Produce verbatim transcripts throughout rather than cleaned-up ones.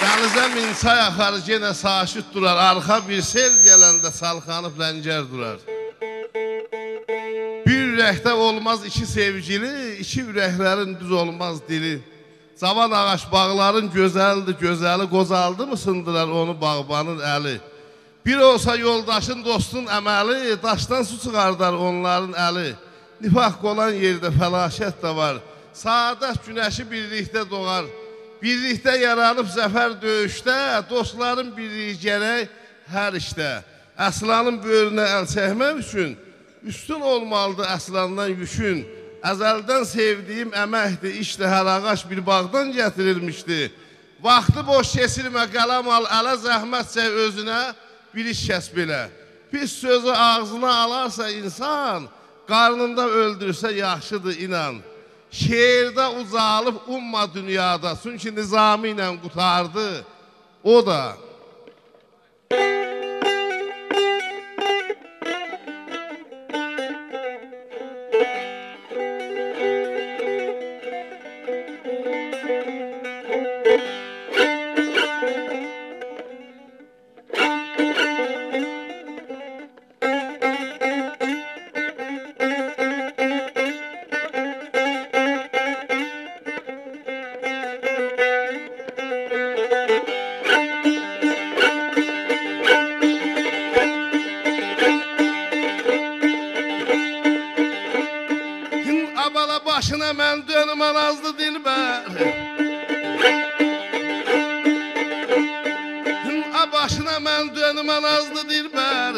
دنیزه مین چای آخار، یئنه ساکت دورار. آرخا بیر سئل گلنده چالخانیب لنگر دورار. بیر اورکده اولماز ایکی سئوگیلی، ایکی اورکلرین دوز اولماز دیلی. جاوان آغاج باغلارین گؤزلدیر گؤزلی، قوجالدیمی سیندیرار اونو باغبانین الی. بیر اولسا یولداشین، دوستون عملی، داشدان سو چیخاردار اونلارین الی. نفاق اولان یئرده فلاکت ده وار، سعادت گونشی بیرلیکده دوغار. بیرلیکده یارانیب ظفر دؤیوشده، دوستلارین بیرلیگی گرک هر ایشده. اصلانین بؤیرونه ال چکمک اوچون، اوستون اولمالیدیر اصلاندان یوکون. ازلدن سئودیگیم امکدیر، ایشدیر، هر آغاج بیر باغدان گتیریلمیشدی. واختی بوش کئچیرمه، قلم آل اله، زحمت چک اؤزونه، بیر ایش کسب ائله. پیس سؤزو آغزینا آلارسا اینسان، قارنیندا اؤلدورسه یاخشیدیر، اینان. شعرده اوجالیب اومما دونیادا، چونکی نظامی ایله قوتاردی او دا. هین، آ بالا باشینا من دؤنوم، آ نازلی دلبر. هین، آ باشینا من دؤنوم، آ نازلی دلبر.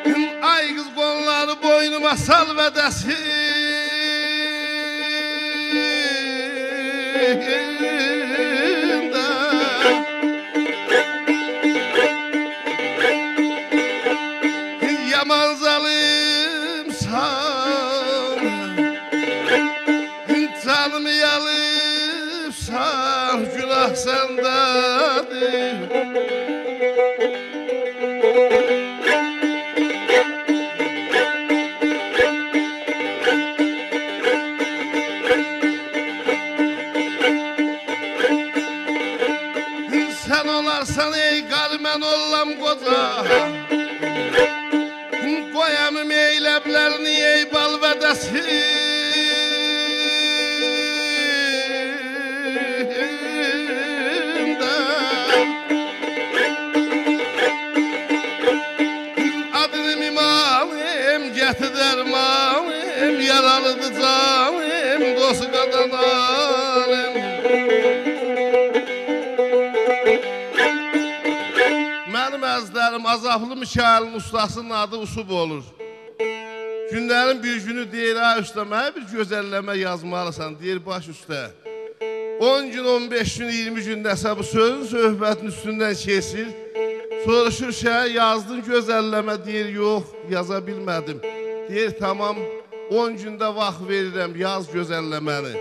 هین، آی قیز، قوللاری بوینوما سال و دست هیندن. یامان ظالیمسان، جانیمی یالیبسان، گوناه سنده‌دیر. سن اولارسان ای قاری، من اوللام قوجا. قویامیم ای لبلرینی، ای بال و دست هیندن. آدینی میمالیم، گتیر درمانیم، یارالیدیر جانیم، دوست قادان آلیم. منیم عزیزلریم، عذابلی میکائیلین اوستاسی‌نین آدی اوسوب اولور. گونلرین بیر گونو دئییر: «آی اوستا، منه بیر گؤزلله‌مه یازمالیسان.» دئییر: «باش اوسته.» اون گون، اون بئش گون، اییرمی گون نه‌سه بو سؤزون، صحبتین اوستوندن کئچیر. سوروشور: «شئی، یازدین گؤزلله‌مه؟» دئییر: «یوخ، یازا بیلمه‌دیم.» دئییر: «تامام، اون گون ده واخت وئریرم، یاز گؤزلله‌مه‌نی.»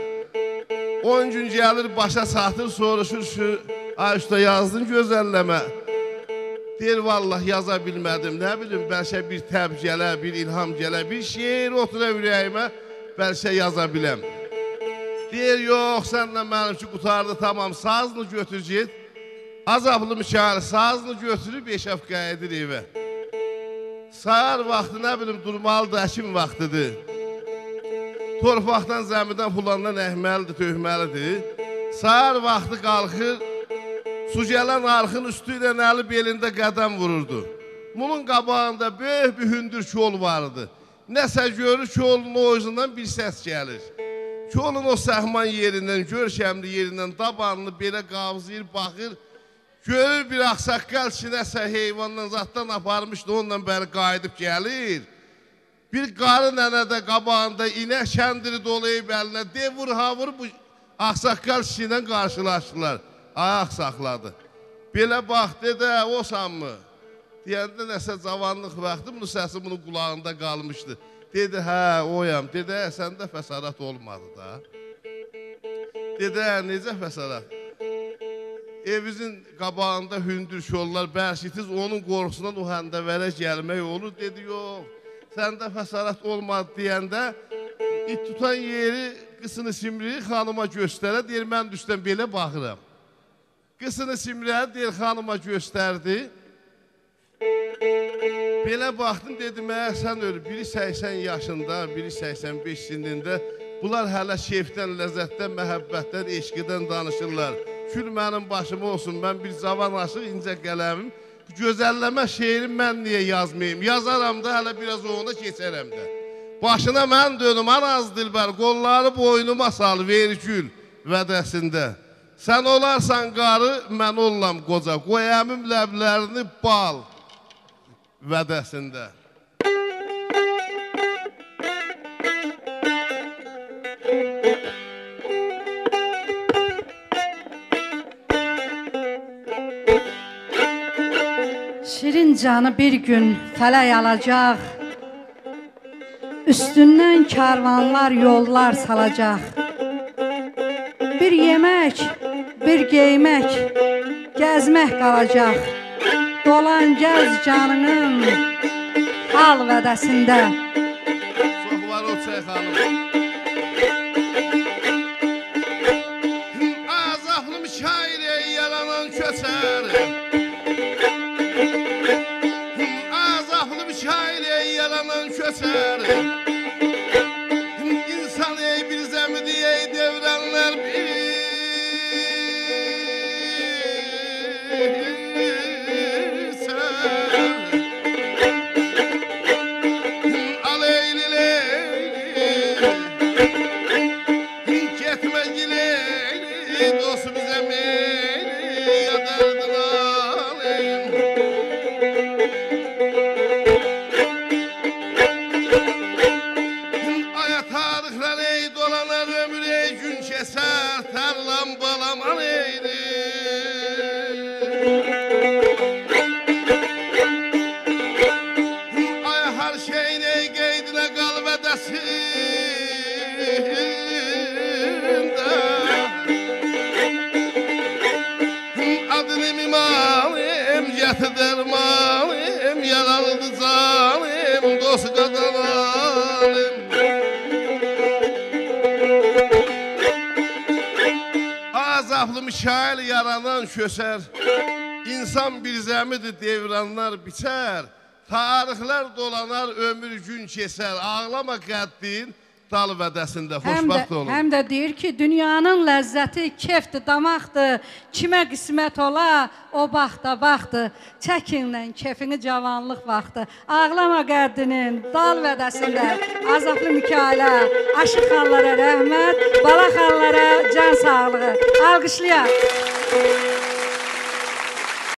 اون گون گلیر، باشا چاتیر، سوروشور کی: «آی اوستا، یازدین گؤزلله‌مه؟» دئییر: «والله یازا بیلمه‌دیم، نه بیلیم، بلکه بیر تب گله، بیر الهام گله، بیر شعر اوتورا اوره‌ییمه، بلکه یازا بیلم.» دئییر: «یوخ، سنله منیمکی قوتاردی، تامام، سازینی گؤتور گئت.» عذابلی میکائیل سازینی گؤتوروب ائشییه قاییدیر ائوه. سحر واختی، نه بیلیم، دورمالیدیر، اکین واختیدیر. تورپاقدان، زمیدن، فلاندان اکمه‌لیدیر، تؤکمه‌لیدیر. سحر واختی قالخیر، سو گلن آرخین اوستو ایله الی بئلینده قدم ووروردو. بونون قاباغیندا بؤیوک بیر هوندور کول واریدی. نه‌سه گؤرور، کولون او اوزوندان بیر سس گلیر. کولون او سهمان یئریندن، گؤرکملی یئریندن دابانینی بئله قاوزاییر، باخیر. گؤرور بیر آغ‌ساققال کیشی نه‌سه حیواندان، زاددان آپارمیشدی، اونونلا بری قاییدیب گلیر. بیر قاری ننه ده قاباغیندا اینک، کندیری دولاییب الینه، دئ وور ها وور، بو آغ‌ساققال کیشی ایله قارشیلاشدیلار. آیاق ساخلادی. بئله باخدی، دئدی: «هه، اوسانمی؟» دئینده نه‌سه جاوانلیق واختی بونون سسی بونون قولاغیندا قالمیشدی. دئدی: «هه، اویام.» دئدی: «هه، سنده فسارت اولمادی دا.» دئدی: «هه، نئجه فسارت؟» ائوینیزین قاباغیندا هوندور کوللار، برک ایتیز، اونون قورخوسوندان او هنده‌وره گلمک اولور. دئدی: «یوخ، سنده فسارت اولمادی.» دئینده ایت توتان یئری، قیچینی سیمریر، خانیما گؤستریر، دئییر: «من ده اوستدن بئله باخیرام.» قیزینی سیمره‌دی، دئییر، خانیما گؤستردی. بئله باخدیم، دئدیم: «هه، سن اؤل.» بیری سکسن یاشیندا، بیری سکسن بئش سنّینده. بونلار هله کئیفدن، لذتدن، محبتدن، عشقدن دانیشیرلار. کول منیم باشیما اولسون، من بیر جاوان عاشیق، اینجه قلمیم. گؤزلله‌مه شعری من نییه یازماییم؟ یازارام دا، هله بیر آز اونا کئچرم ده. باشینا من دؤنوم، آ ناز دلبر، قوللاری بوینوما سال، وئرگول وعده‌سینده. سن اولارسان قاری، من اوللام قوجا، قوی امیم لبلرینی بال وعده‌سینده. شیرین جانی بیر گون فلک آلاجاق، اوستوندن کاروانلار، یوللار سالاجاق. بیر یئمک، بیر گئیمک، گزمک قالاجاق. دولان گز جانینین حال وعده‌سینده. چوخ وار اولسون، خانیم. آزافلی میکائیل، ای یارانان کؤچر. آزافلی میکائیل، ای یارانان کؤچر. انسان ای بیر زمیدی، ای دئورانلار بیر سر. آل ائیله، گئتمه گیله‌لی، دوست بیزه مئیلی، یا دردین آلیم. آیا تاریخلر ای دولانار، عؤمور ای گون کئسر، ترلام بالام آل ائیله. آی هر شئیین ای قئیدینه قال وعده‌سینده. آدینی میمالیم، گتیر درمالیم، یارالیدی جانیم، دوست قازانالیم. آزافلی میکائیل، یارانان کؤچر. انسان بیر زمیدی، دئورانلار بیچر. تاریخلر دولانار، عؤمور گون کئچر. آغلاما قدّین دال وعده‌سینده. هم ده، خوشبخت اولون. هم ده دئییر کی، دونیانین لذتی کئفدیر، داماقدیر. کیمه قسمت اولا، او باختا باخدیر. چکینلن کئفینی، جاوانلیق واختی. آغلاما قدّینین دال وعده‌سینده. آزافلی میکائیله، آشیق خانلارا رحمت، بالا خانلارا جان ساغلیغی. آلقیشلایاق.